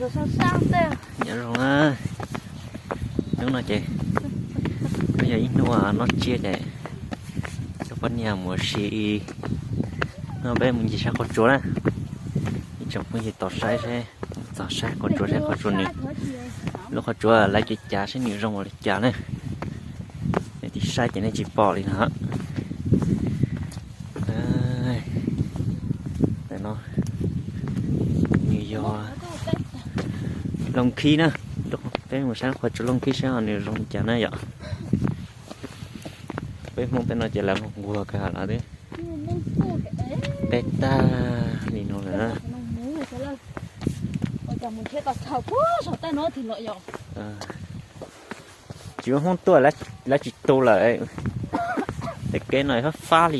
Nyob zoo na, hnub no ces kuj yog ib hnub noj tsiab ces coj poj niam mus ua si, no peb mus ncig saib qhov tsua na. Ib tsoom phooj ywg tos saib seb, txog saib qhov tsua, saib qhov tsua nws, lub qhov tsua lawv cov cav seb nws zoo ua li cas na. Nej tiv saib ces nej tsis pom li no. Tam no nws yog Looj Khib na, peb mus saib qhov tsua Looj Khib saib nws zoo li cas na yom. Peb Hmoob tej no ces lawv nquag kawg los twb teb tag li no lawm na. Tsis muaj Hmoob tuaj, lawv tsis tu lawm. Tej kev no fab fab li.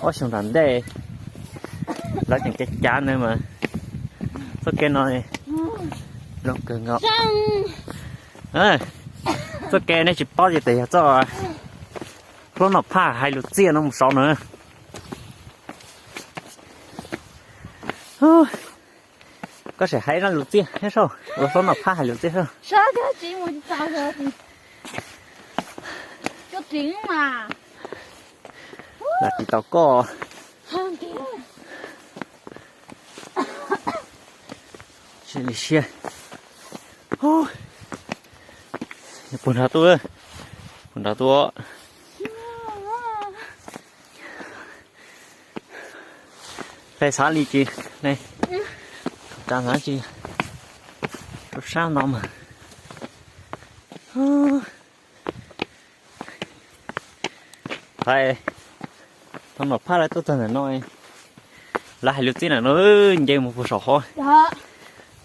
Ob xyoo tom ntej lawv tseem cav cav ntawd mas txoj kev no zoo kawg nkaus. Txoj kev nej tsis paub ces tes yog txoj Hlob Nom Phaj hais lus txiaj no mus saud na. Koj sim hais lus txiaj thiab saib, ua Hlob Nom Phaj hais lus txiaj saib. Lam tsis tau koj. Sim li siab. Puag nrad tuaj, puag nrad tuaj. Hle xav li tsis, hle, tsa xav tsis, rau sab no mas. Hais, thaum Nom Phaj lawv tuaj txog ntawm no, lawv hais lus txiaj ntawm no, nce mus puag saum hov.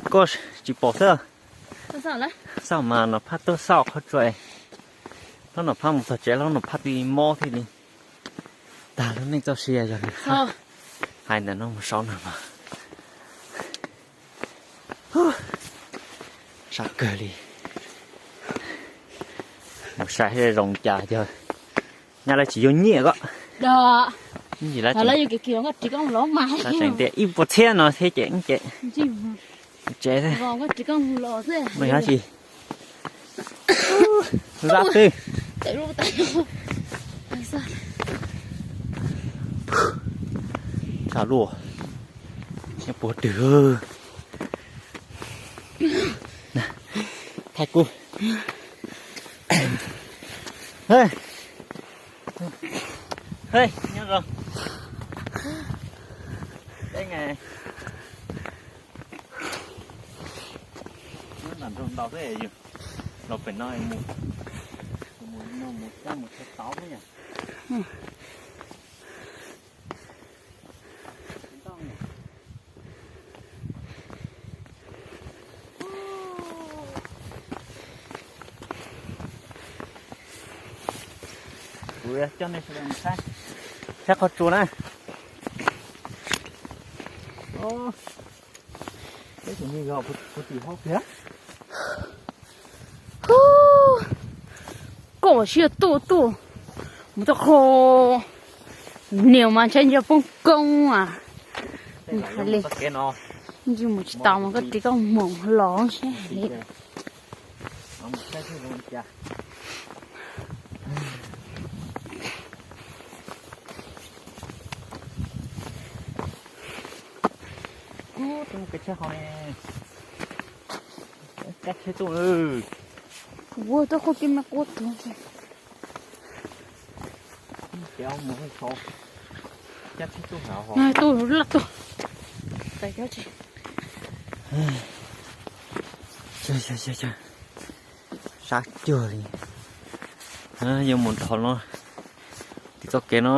Koj tsis pom xwb. Xauj mas Nom Phaj tuaj xauj qhov tsua. Hlob Nom Phaj mus txog tsev, Hlob Nom Phaj twb mob thiaj li tag lub neej txoj sia yog nws hais ntawm no mus saud no mas. Sab kawg li. Mus saib zoo cas yog nyab lawv tsis yuav nyiaj ko. Lawv tseem tias ib puas txhiab no thiab ces ces tsev thiab. Mas yog tsis zab twb tsa luaj, nyob puag twg. Thaij kuv. Nyob zoo. Peb nyob nram nroog ntau xwb, los pem no mus, mus no mus coj mus chaw tauv xwb yom. Kuv coj nej sawv daws mus saib, saib qhov tsua na. Koj ua siab tuaj tuaj mus txog qhov niam mas ntshai nco poob koob a. Hais li, ntsis mus tsis tau mas koj ris koj moos los seb li. Ua tau qhov kev me quaj tuag. Tuaj laj tuaj. Sab cuag li. Yuav mus dhau no, tim txoj kev no,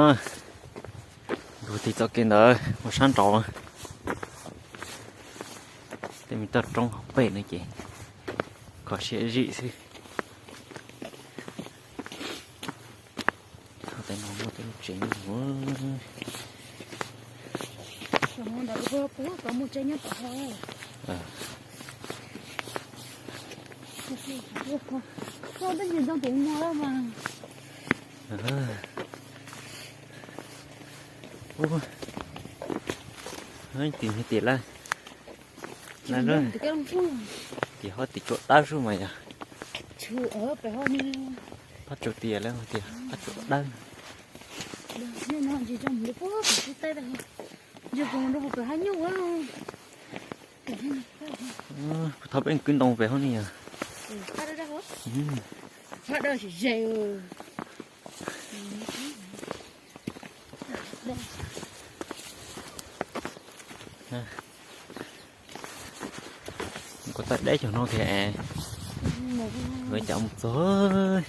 nkaus tim txoj kev ntawd mus sab nraud. Tej me toj roob hauv pem no ces kho siab zim xwb. Tej no muaj tej lub tsev nyob. Tim tim lawm. Tim hov tim tsua dawb xwb mas yog. Pab tsuas tias lawv tias pab tsuas dawb. Kuv thov peb kwv ntoo pem hauv ni yog. Kuv tau deb cov no thiab es, lawv cov mus txog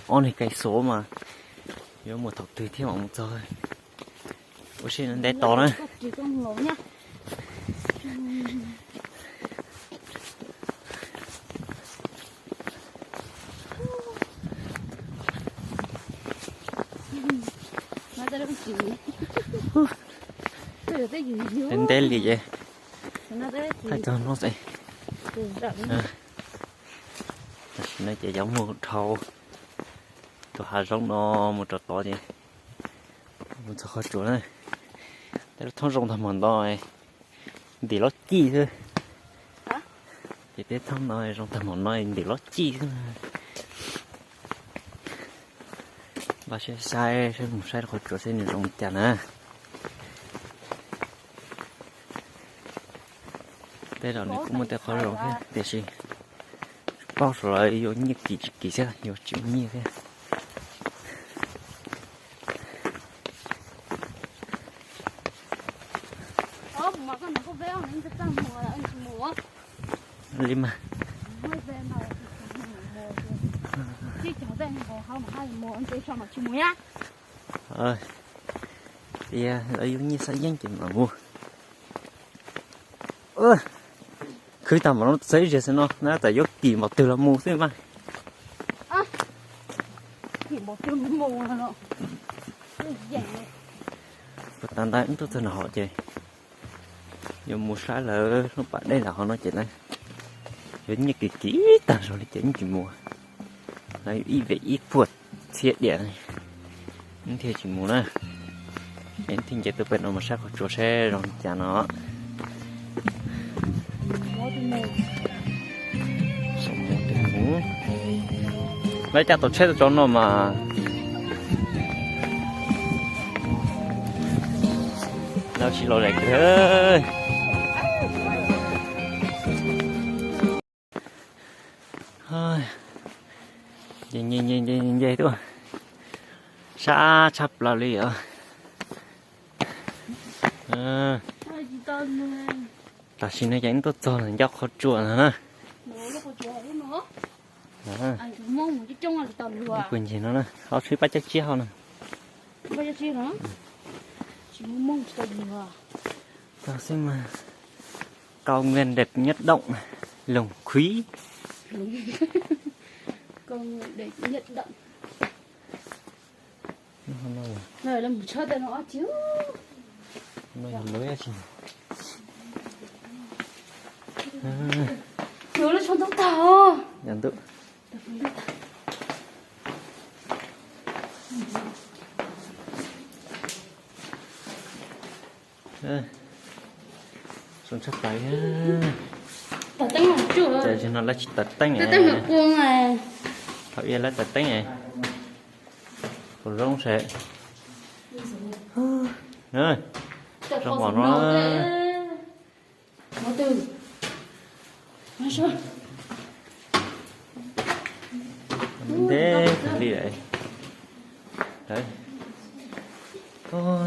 ob niag kais xov mas yuav mus thaum twg thiab mam mus txog. Ua si ntev tos na. Ntev ntev li ces thaij txog no xwb. Tam sim no ces yuav mus dhau tus hav zoov no mus rau tod ces mus txog qhov tsuas na. Tej lub thoob zoo tag mam no ntim lob cij xwb. Ces tej thoob no zoo tag mam no ntim lob cij xwb. Npaj saib saib mus saib qhov tsuas seb nws zoo li cas na. Tej zaum nws kuj muaj tej qhov zoo thiab tiam sis tsis paub xyov lawv yuav nyiaj kim tsis kim thiab, yuav tsis muaj nyiaj thiab. Li mas. Tias lawv yuav nyiaj xab yeeb ces mam mus. Khwv tag mam no txog ib zaug xwb no na, txawm yuav kim npaum twg los mus xwb mas. Puas tas ntawd wb tuaj txog nram hov ces yuav mus saib lawv lub pas dej nram hov no ces na, yuav nyiaj kim kim tag zog li ces wb tsis mus. Lawv yuav ib vim ib puas txhiab diam wb thiaj tsis mus na. Es wb thiaj nce tuaj pem no mus saib qhov tsuas seb zoo li cas no. Lawv caj tau tsheb tau tso no mas. Lawv tsis los lawm kawg. Nce nce nce tuaj sab tshaj plaws li os. Tam sim no ces wb tuaj txog ntawm ncauj qhov tsua no na. Kuv ncig no na, ob tsheb pab cab tsiab hauv na. Tau xwb mas. Công viên đẹp nhất động, Lùng Khuyết. Yog ntuj. Zoo tshaj plaws. Tam sim no lawv tsis taws teeb. Thaum ub lawv taws teeb. Kuv zoo seb. Zoo npaum no. Ntej kawg li lawm.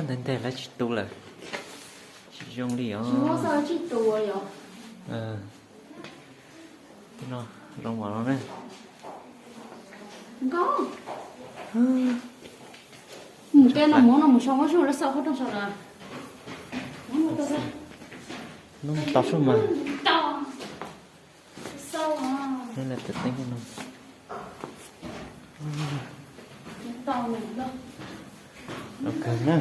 Ntej ntej lawv tsis tu lawm. Tsis zoo li os. Tej no zoo npaum no ne. Mus tej no mus no mus so, mus so lawv xaus qhov rooj saud lawm. Hnub tau sub mas. Hnub lawv taws teeb no. Los kawg na.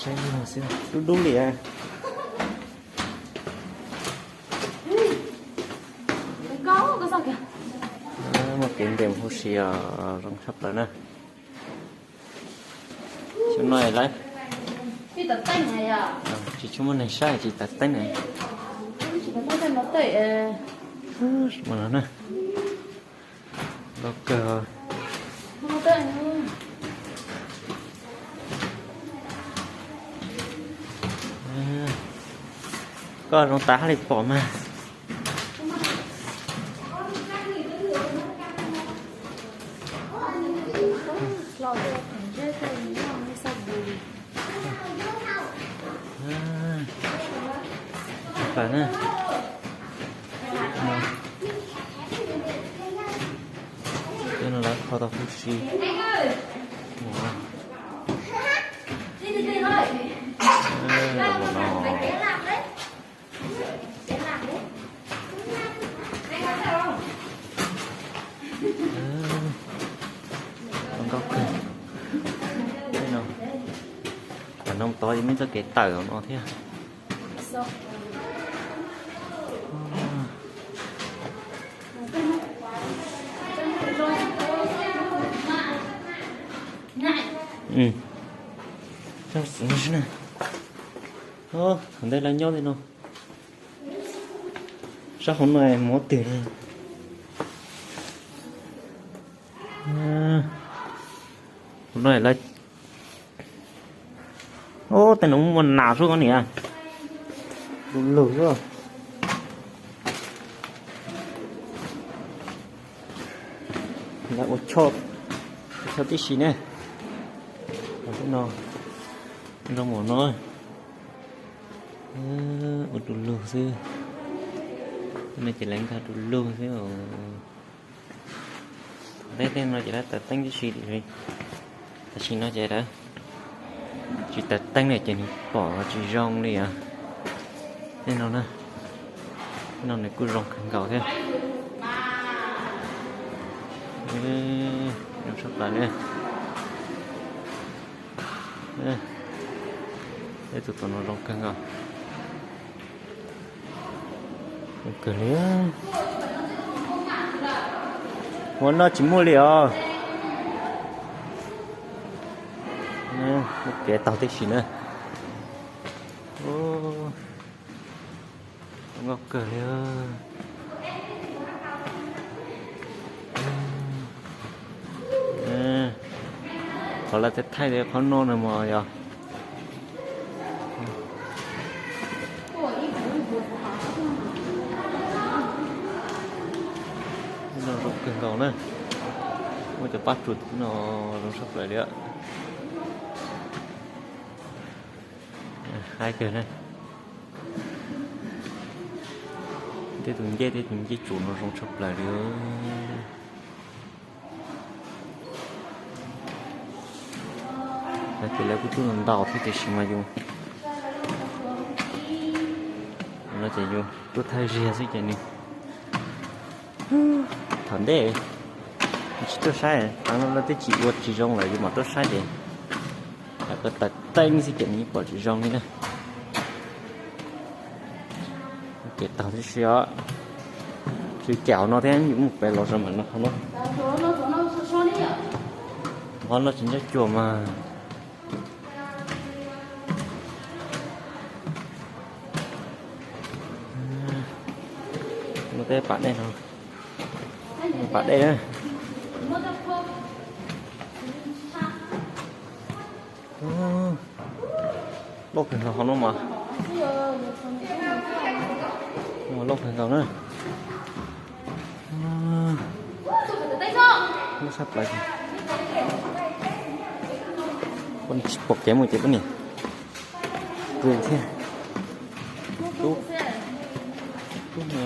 Saib xwb, dub dub li. Muaj kev nres mus huv si os, zoo tshaj plaws na. Xyoo no lawv Tsis tshua muaj neeg saib tsis tawm teeb na. Ua no na. Nkauj kawg. Koj zoo tas haj li pom mas. Plaws na. Tej no lawv kho tau huv si. Nkauj kawg. Tej no, qhov no tod yeej muaj txoj kev tawm no thiab. Thaum ntej lawv nyob li no. Sab hauv no muab twg. Hauv no lawv, ub, tej no muaj nas xwb koj niam. Du lug xwb. Lawv ua choj tib si ne. Ua tej no, zoo npaum no. Ua du lug xwb. Tej no ces lawv nkag du lug xwb os. Tej, tej no ces lawv tawm teeb tib si. Tam sim no ces lawv tsis tawm teeb li ces nws pom tsis zoo li os. Tej no na, tej no nws kuj zoo kawg nkaus thiab. Zoo tshaj plaws li. Tej tus tom no zoo kawg nkaus. Zoo kawg li. Ua no tsis muaj li os. Muab kev taug tib si na. Nkauj kawg li. Qhov lawv thaij thaij li qhov no na mas yog. No zoo kawg nkaus na. Muaj cov pab tsuas no zoo tshaj plaws li. Haib kawg na. Tej tus ncej, tej tus ncej tsuas no zoo tshaj plaws li. Ces lawv kuj tuaj ntau thiab tiam sis mas yus, no ces yus tuaj thawj ziag xwb ces nws, thaum ntej tsis tuaj saib, thaum no lawv twb tsis ua tsis zoo lawm yus mam tuaj saib ces lawv ko taw teeb xwb ces nws pom tsis zoo li na. Kev taug tib si os. Tsis cam no thiab yus mus pem los zog mam no qhov no. Qhov no tsis nco cuag mas. Muaj tej pas dej no. Pas dej na. Loj kawg nkaus qhov no mas. Loj kawg nkaus na. Loj tshaj plaws. Poj niam tsis pom kev mus ces poj niam pw thiab. Tub, tub no.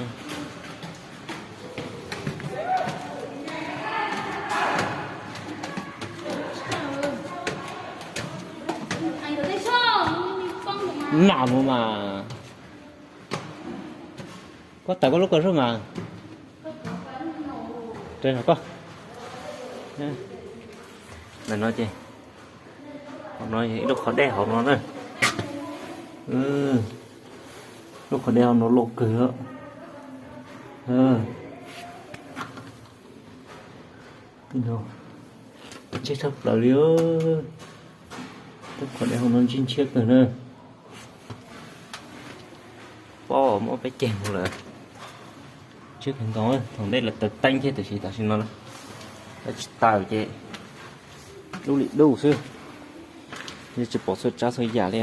Nam mus mas. Koj tawm koj lub koj zog mas. Rau koj. Ntawm no ces, hauv no ib lub qhov dej hauv no na. Lub qhov dej hauv no loj kawg. Ntseg tshaj plaws li. Qhov dej hauv no ntshiab ntshiab kawg na. Pob muab peb ceg mus lawm. Ntshiab kawg nkaus, thaum ntej lawv taws teeb thiab tiam sis tam sim no lawv tsis taws ces dub li dub xwb. Yeej tsis pom txhua tsav txhua yam li.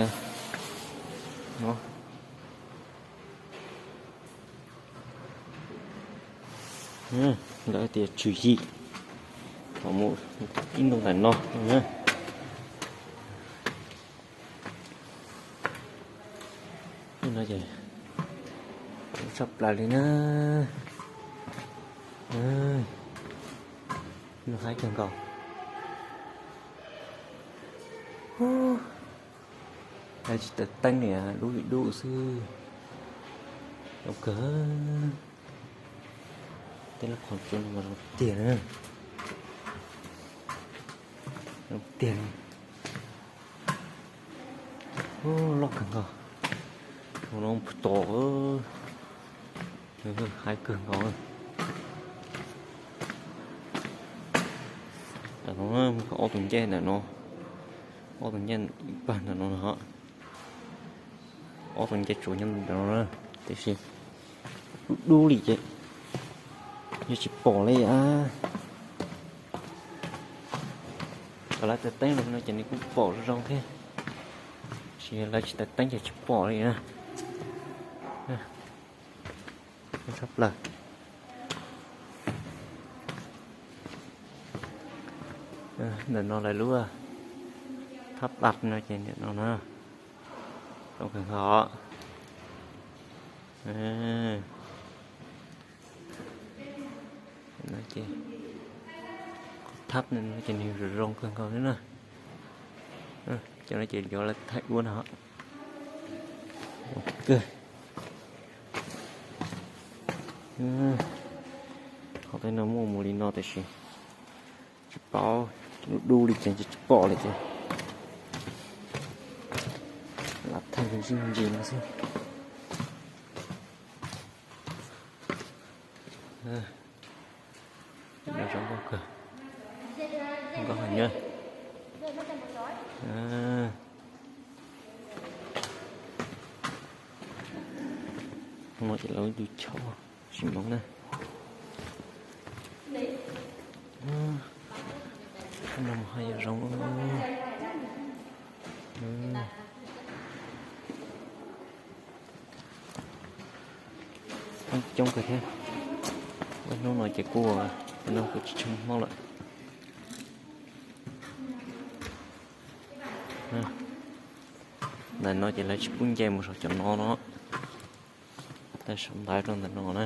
Lawv tias tswv yim, thaum mus ib ntu ntawm no. No ces tshaj plaws li na. Lub haib kawg nkaus. Lawv tsis taws teeb li, dub li dub xwb. Zoo kawg. Tej lub qhov tsua no mas zoo tiag na. Zoo tiag li. Loj kawg nkaus. Hauv no puag tom, haib kawg nkaus. Ntawm no muaj ob tug ncej ntawm no, ob tug ncej ib pawg ntawm no na. Ob tug ncej tsuas nyob ntawm no na, tiam sis dub dub li ces yeej tsis pom li. Thaum lawv taws teeb los no ces nws kuj pom zoo thiab, tiam sis lawv tsis taws teeb ces tsis pom li na. Tshaj plaws. Ntawm no lawv lub thab laj no ces ntawm no na, zoo kawg nkaus. Qhov thab no ces nws zoo kawg nkaus li na. Cov no ces cov lawv thaij duab no. Zoo kawg. Qhov tej no muaj mus li no tiam sis tsis paub, dub dub li ces tsis pom li ces lam thaij ntsis ntsis no xwb. Zoo nkauj kawg, zoo nkauj heev na. No ces lawv ib tug choj tsis moov na. No mas haj yam zoo. Coob kawg thiab. Hnub no ces kuj, no kuj tsis tshua muaj hmoob lawm. Ntawm no ces lawv tsis pub nce mus saum cov no no. Tawm saum ntawd rau ntawm no na.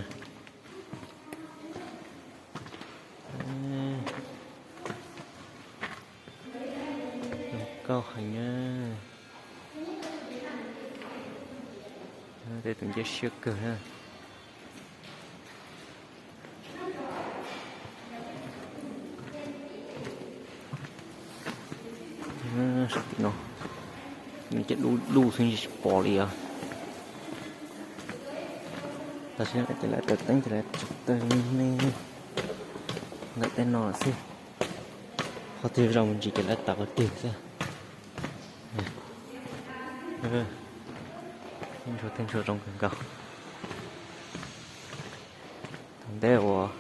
Zoo nkauj heev na. Tej tus ncej siab kawg na. Saum tim no, nws ces dub dub xwb tsis pom li os. Tam sim no ces lawv taws teeb ces lawv tsis taws me ntawm tej no lawm xwb. Qhov twg zoo me ntsis ces lawv taws qhov twg xwb. Tej ntsuag tej ntsuag zoo kawg nkaus. Thaum ntej uas,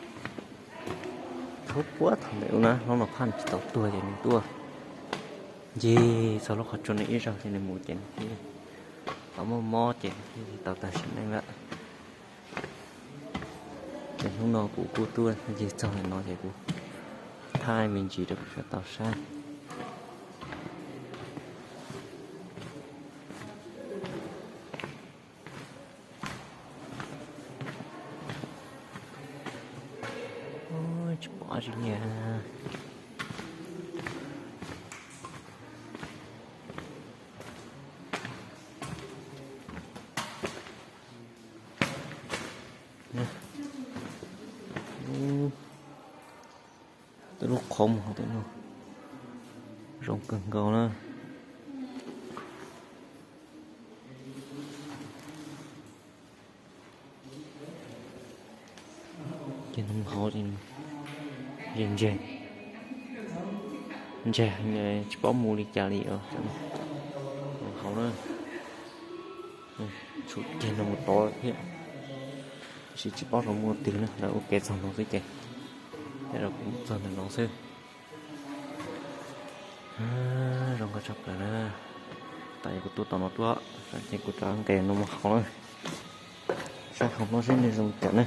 thaum puag thaum ntej ub na, hnub no phaj tsis tau tuag ces nws tuaj ncig txog lub qhov tsua no ib zaug ces nws mus ces nws thiaj tau muaj mob ces nws thiaj tau tag sim neej lawm. Ces hnub no kuv kuj tuaj ncig txog ntawm no ces kuv thaij me ntsis rau peb sawv daws tau saib. Tsis pom dab tsi li. Tej lub qhov muag tej no zoo kawg nkaus na. Ces nws hauv ces nws ntseg ntseg, tsis paub mus li cas li os. Hauv na, tshum kiag no mus tod thiab, tab sis tsis paub rau muaj twg na, lawv ua kev txog no xwb ces tej zaum kuv mus txog ntawm no xwb. Zoo nkauj tshaj plaws na. Tas kuv tuaj tom no tuaj, ces kuv rov nqes no mus hauv na, saib hauv no seb nws zoo cas na.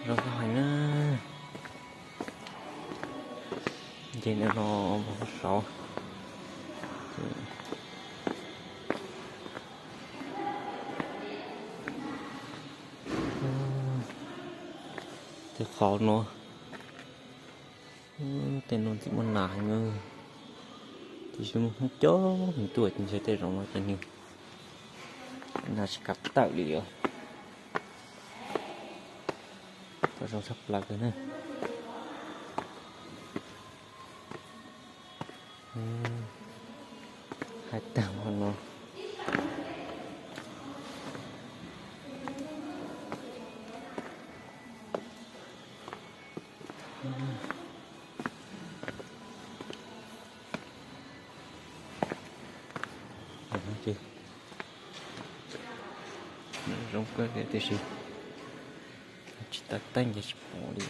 Zoo nkauj heev na. Nce ntawm no mus saud. Tej qhov no, tej no txawm muaj nas heev, tiam sis muaj Hmoob coob heev tuaj ces ntshe tej zaum no ces nws nas tsis kav tawm li os. Tau zoo tshaj plaws kawg na. Hais tag nrho no. Zoo kawg tiam sis tsis tas teeb ces tsis pom li.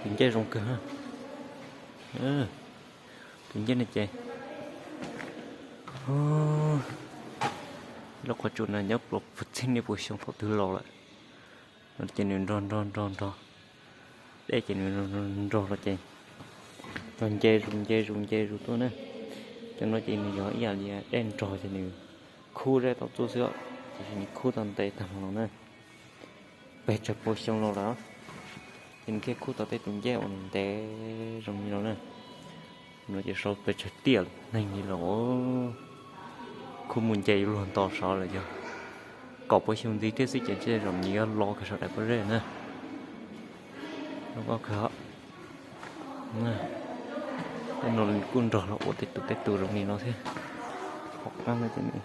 Tus ncej zoo kawg. Tus ncej no ces lub qhov tsua no nyob puag txheej niaj puas xyoo thaum twg los lawm. No ces nws nrog nrog nrog nrog dej ces nws nrog los ces nrog nce zus nce zus nce zus tuaj na. Cov no ces nws yog ib yam li dej nrog ces nws khub zeb tau txuj xwb, tiam sis nws khub tau ntev tag mus los na. Pes tsawg pua xyoo los lawm, ces nws thiaj khub tau tej tus ncej uas ntev zoo li no na. No ces sau pes tsawg tiam neeg li los khub mus nce luag nto saud lawm yog kaum pua xyoo ntxiv thiab xwb ces ntshe zaum nws yuav los kawg saum daim pob zeb na. Zoo nkauj kawg. Tej no kuj nrog los ua tej tus tej tus zoo li no thiab. Hauv qab no ces nws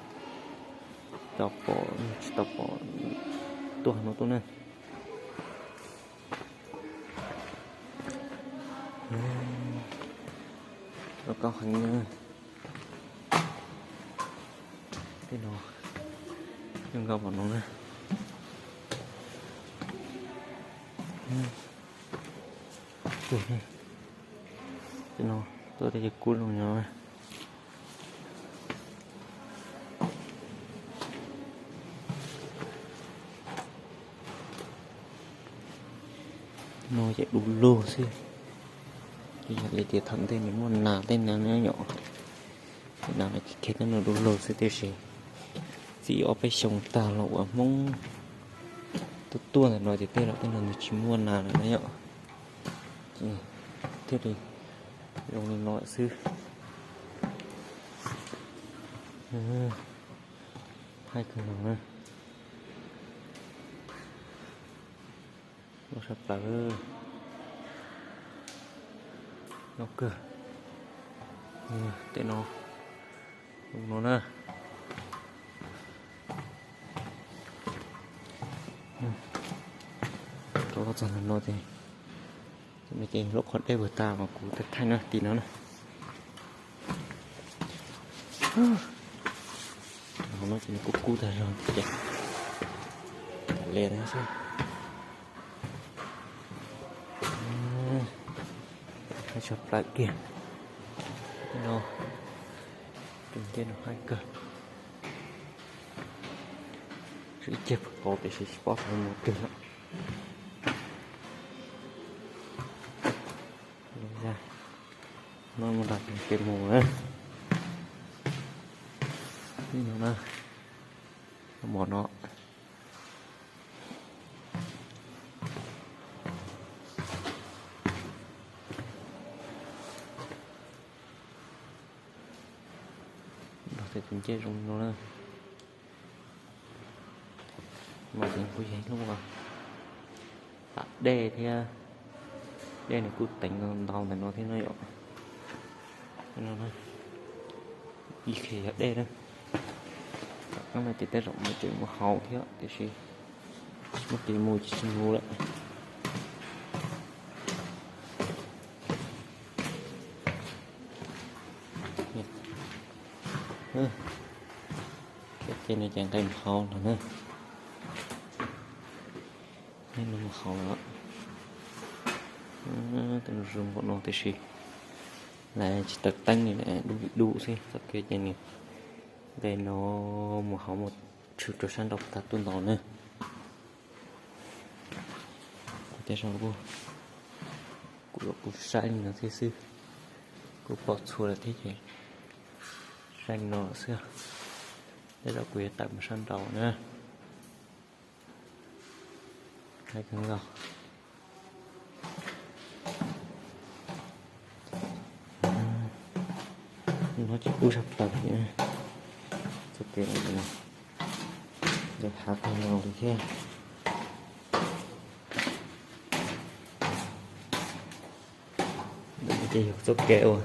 tsis tau pom, tsis tau pom tuaj no tuaj na. Zoo nkauj heev na. Tej no zoo nkauj npaum no na. Tej no tuaj tej cov kub zoo no. No ces du lug xwb. Yog li tias thaum ntej nws muaj nas tej no nyom, nas no ces khiav tej no du lug xwb tiam sis txij ob peb xyoo tag los uas Hmoob tuaj tuaj ntawm no ces tej zaum tej no nws tsis muaj nas lawm na yom. Thiaj li zoo li no lawm xwb. Haib kawg no na. Loj sab plaws. Loj kawg. Tej no, no na. Rov los txog no ces, no ces lub qhov dej puag ta mas kuv thaij no tim no na. Hauv no ces nws kub kub tag zog ces li no xwb. Haib tshaj plaws kiag. No, tus ntej no haib kawg. Tshuav ib ceg pos tiam sis tsis paub xyov mus twg lawm. No mus nram kev mus na. Ib no na, mov no. Nrog tej tus ncej zoo li no na. Mas kuj yog ib lub tam dej thiab, dej nws kuj teev ntau ntau ntawm no thiab no yom. Ib qhia yog dej na. Tam no ces tej zaum mus ces mus haus thiab tiam sis tsis muaj kev mus ces tsis mus lawm. Ces no ces nqe mus haus no na. Nqe mus haus lawm. Tej no zoo npaum no tiam sis lawv tsis taws teeb li, dub vim dub xwb. Txoj kev ces nws nqe no mus haus mus tshwm rau sab nraud tag tuaj ntau na. Tej zaum kuv, kuv saib li no thiab xwb, kuv pom txhua lawm thiab ces saib li no xwb. Tej zaum kuv yuav tawm mus sab nraud na. Hais kawg nkaus. No tsis kub sab plaws thiab. Txoj kev no, lawv hav tag no li thiab. Ces yog txoj kev uas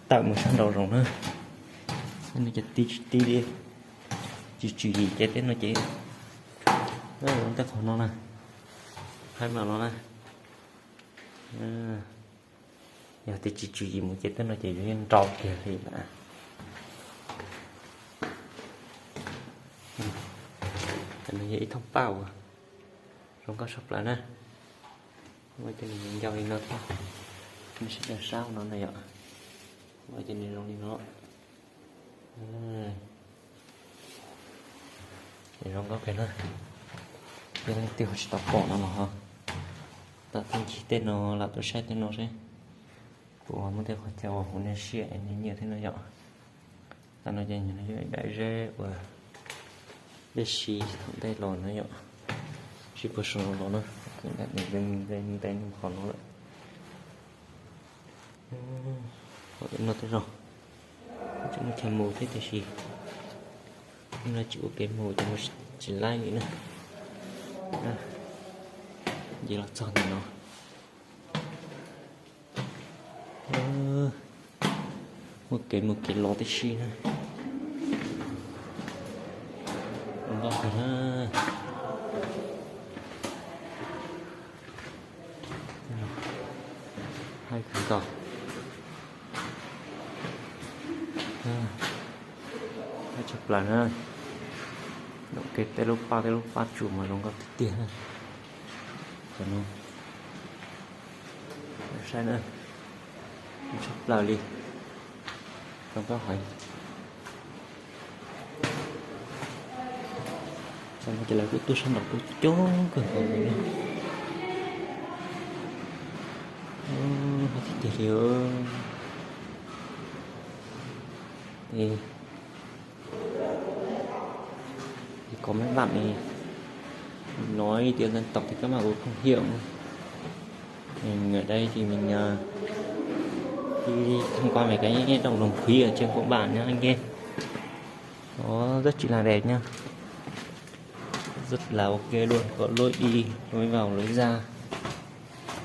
tawm mus sab nraud zoov na. No ces ti tsis ti li, tsis tswm yim ces tej no ces, tej qhov no na, hais mas no na, yog tias tsis tswm yim mus ces tej no ces yuav nrau kiag li lawm. Cov no yog ib thooj paj uas zoo nkauj tshaj plaws na. Ua ces nws ncau li no thiab, nws sib daws sab no na yom. Ua ces nws zoo li no. Zoo nkauj kawg na. Yog leej twg ho tsis tau pom no los ho tau ncig tej no lam tuaj saib tej no seb puas muaj tej qhov chaw uas huv nej siab es nej nyiam thiab no yom. Tam no ces nws yog ib daim zeb uas dej si thaum ntej los na yom, sib puag saum no los na, ntev ntev qhov no lawm. Qhov no tej zaum tseem muaj chaw mus thiab tiam sis no tsis ua kev mus ces mus tsis laib li na. Ces los txog ntawm no. Muaj kev mus kev los tib si na. Zoo nkauj kawg na. Hais kawg nkaus. Hais tshaj plaws na. Nyob kev tej lub paj tej lub paj tsuas mas zoo nkauj tiag tiag na. Qhov no saib na, tshaj plaws li. Zoo nkauj heev. Tam no ces lawv kuj tuaj sab nraud tuaj coob kawg nkaus li na. Hais tiag tiag li. Thì có mấy bạn thì nói tiếng dân tộc thì các bạn cũng không hiểu. Mình ở đây thì mình ờ, đi tham quan về cái đồng đồng thúy ở trên của bạn nhá anh em. Nó rất chỉ là đẹp nhá. Rất là ok luôn, có lối đi, lối vào, lối ra.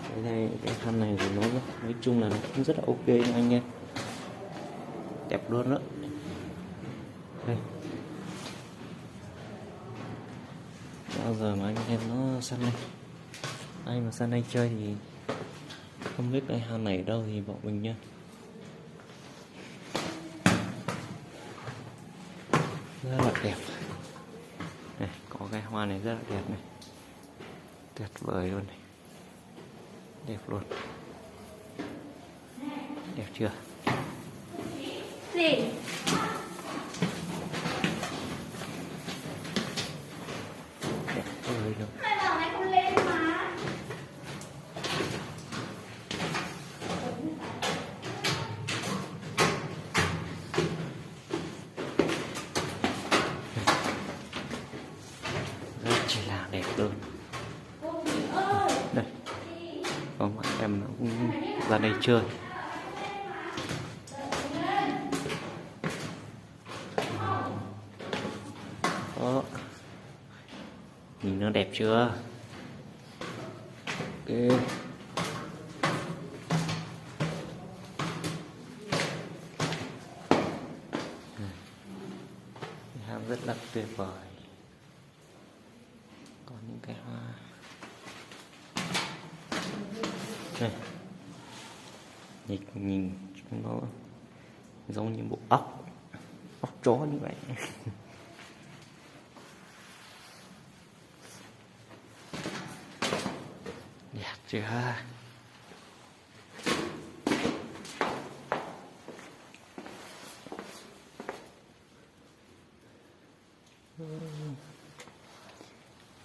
Cái này, cái hang này của nó rất, nói chung là nó cũng rất là ok nha anh em. Đẹp luôn đó. Đây. Đó giờ mà anh em nó săn đây. Ai mà săn đây chơi thì không biết cái hang này ở đâu thì bảo mình nha. Rất là đẹp. Này, có cái hoa này rất là đẹp này. Tuyệt vời luôn này. Đẹp luôn. Đẹp chưa? Gì? Đẹp vời luôn. Mày bảo mày không lên mà. Tsis lag, đẹp luôn. Đây, có bạn em nó cũng ra đây chơi. Đó. Nhìn nó đẹp chưa? Ok. Cái hang rất là tuyệt vời. Có những cái hoa. Đây. Nhìn, nhìn chúng nó giống như bộ ốc, ốc chó như vậy. Đẹp chưa?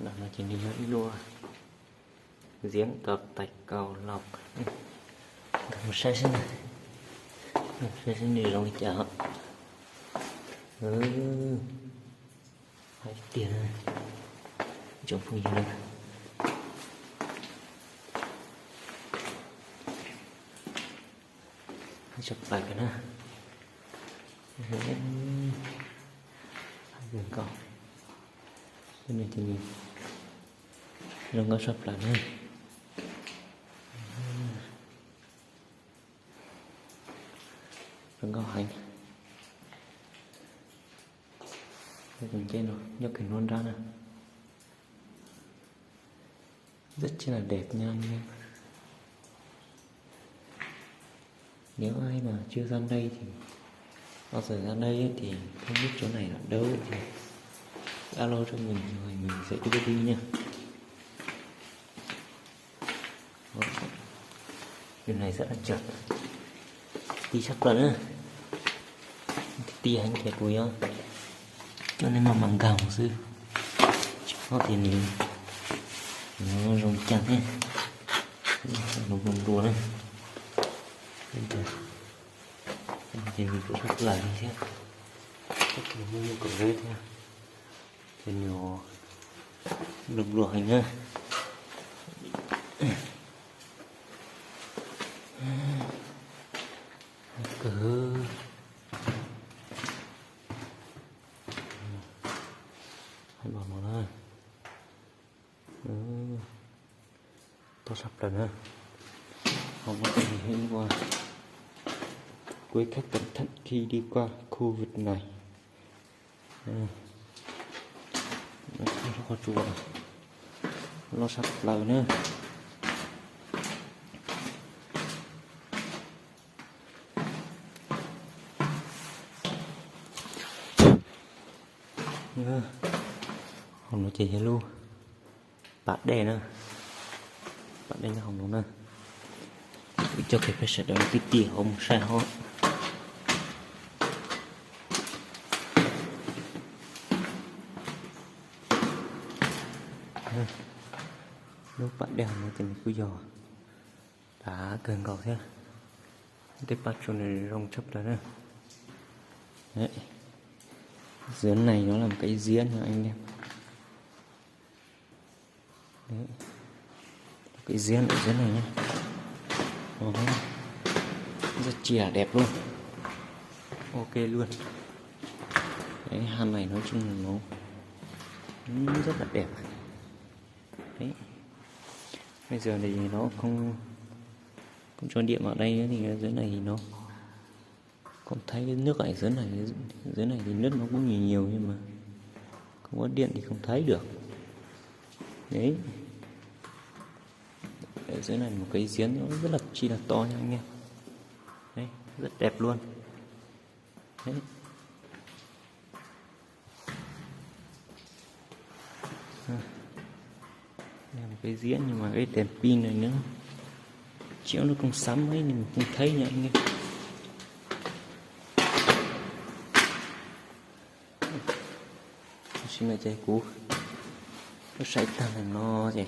Ntawm no ces nws yog ib lub giếng cọp thạch cao lộc. Mus saib seb, mus saib seb nws zoo li cas. Hais tiag, tsoom phooj ywg na, tshaj plaws na. Hais tiag, zoo nkauj tshaj plaws na. Zoo nkauj heev. Tus ncej no nyob kiag nruab nrab na. Rất chi là đẹp nha anh em. Nếu ai mà chưa ra đây thì bao giờ ra đây ấy, thì không biết chỗ này ở đâu thì alo cho mình rồi mình sẽ đưa đi nha. Điều này rất là trượt. Ti sab plaws na. Ti heev ces kuv yuav coj nej maj mam nkag xwb. Tsis paub tias nws, nws zoo li cas thiab. Nws nplua nplua na. Ces nws kuj sab plaws li thiab. Muaj muaj kaum zeb thiab. Ces nws nplua nplua heev na. Kawg. Hais los no na. Tob sab plaws na. Hauv no ces nws hais tias: Quý khách cẩn thận khi đi qua khu vực này. Lub qhov tsua loj sab plaws na. Hauv no ces yog lub pas dej na. Pas dej nyob hauv no na. Kuv coj kiag peb sawv daws tib tij hauv mus saib hauv. Lub pas dej hauv no ces nws kuj yog dav kawg nkaus thiab. Tej paj tsua nws zoo tshaj plaws na. Đấy. Dưới này nó là một cái giếng nha anh em. Đấy. Cái giếng ở dưới này nhé. Đó. Rất chi là đẹp luôn. Ok luôn. Cái hang này nói chung là nó cũng rất là đẹp. Đấy. Bây giờ thì nó không, không cho điện vào đây nữa thì dưới này thì nó Không thấy cái nước ở dưới này, dưới này thì nước nó cũng nhiều nhiều nhưng mà không có điện thì không thấy được. Đấy. Ở dưới này một cái giếng nó rất là chi là to nha anh em. Đấy, rất đẹp luôn. Đấy. Đây là một cái giếng nhưng mà cái đèn pin này nó chiếu nó không sắm ấy nên mình không thấy nha anh em. Xin lỗi, cov kuv lub saib tag no ces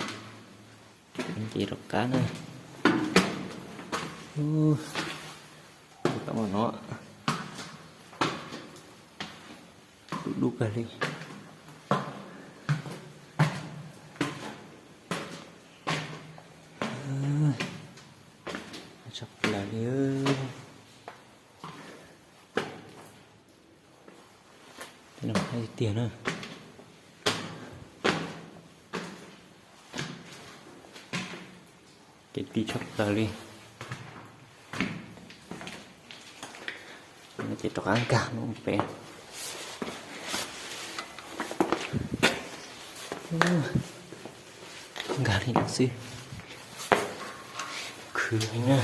kuv nce rov qab na. Ub, kuv tau mas no. Dub dub kawg li. Tshaj plaws li. Tiag na. Ces ti tshaj plaws li. Ces rov qab nkag mus pem. Nkag li no xwb. Khwv heev na.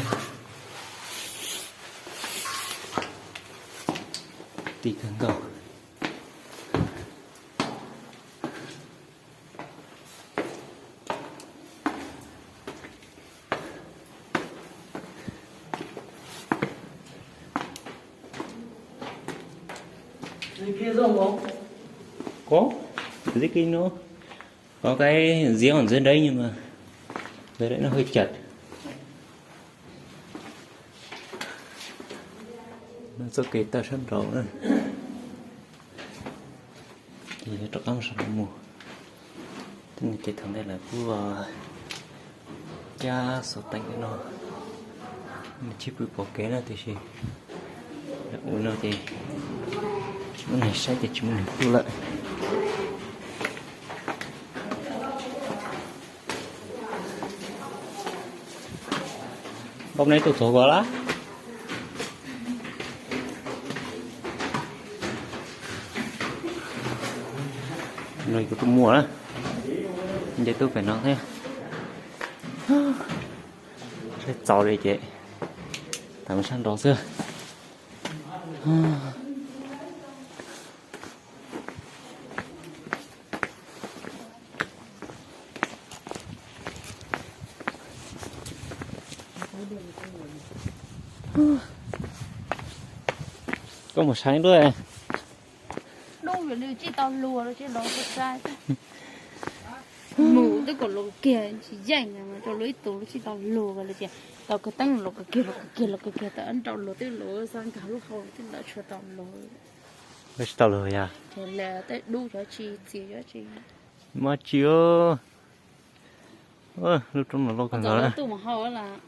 Ti kawg nkaus. Có, dưới kia nó có cái giếng ở dưới đấy nhưng mà dưới đấy nó hơi chật. Nó txoj kev tawm sab nraud na. Ces yuav rov qab mus sab nraud mus. Tej no ces thaum ntej lawv kuj cab xov teem tej no, nws tsis pw pom kev na tiam sis ua no ces tsis muaj neeg saib ces tsis muaj neeg tuaj lawm. Hôm nay tôi thổi vào lá. Hôm nay tôi mua á. Nce tuaj pem no thiab. Saib txaus li ces tawm mus sab nraud xwb. Koj mus saib luaj. Dub li tsis tau luag los tsis los tsis sai. Mus twb kom los kiag tsis yeej, rau luag ib tug los tsis tau luag los tias tau kawg teeb los kawg kiag los kawg kiag los kawg kiag tau nrau luag twb luag xav nkag lub hau twb ntawd tsuas tau luag. Tsis tau luag yog. Ces lawv tej dub cov tsis txiv cov tsis. Mas tsis. Lub roob no loj kawg nkaus na. Tuaj mus hau lawm.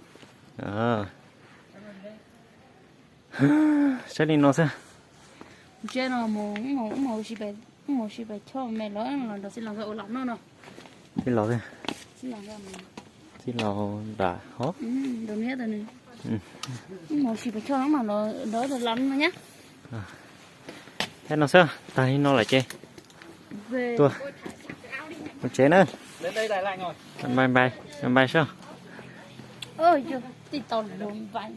Saib li no xwb. Ntsia no mus, mus si pes choj me los los nrog txij laug nkawd ua lam noj no. Txij laug, txij laug nram hov. Mus si pes choj no mas los nrog ua lam no nyab. Thiab no xwb, tag li no lawm ces tuaj mus tsev na. Npai npai, npai npai soj. Tij tau luag npai.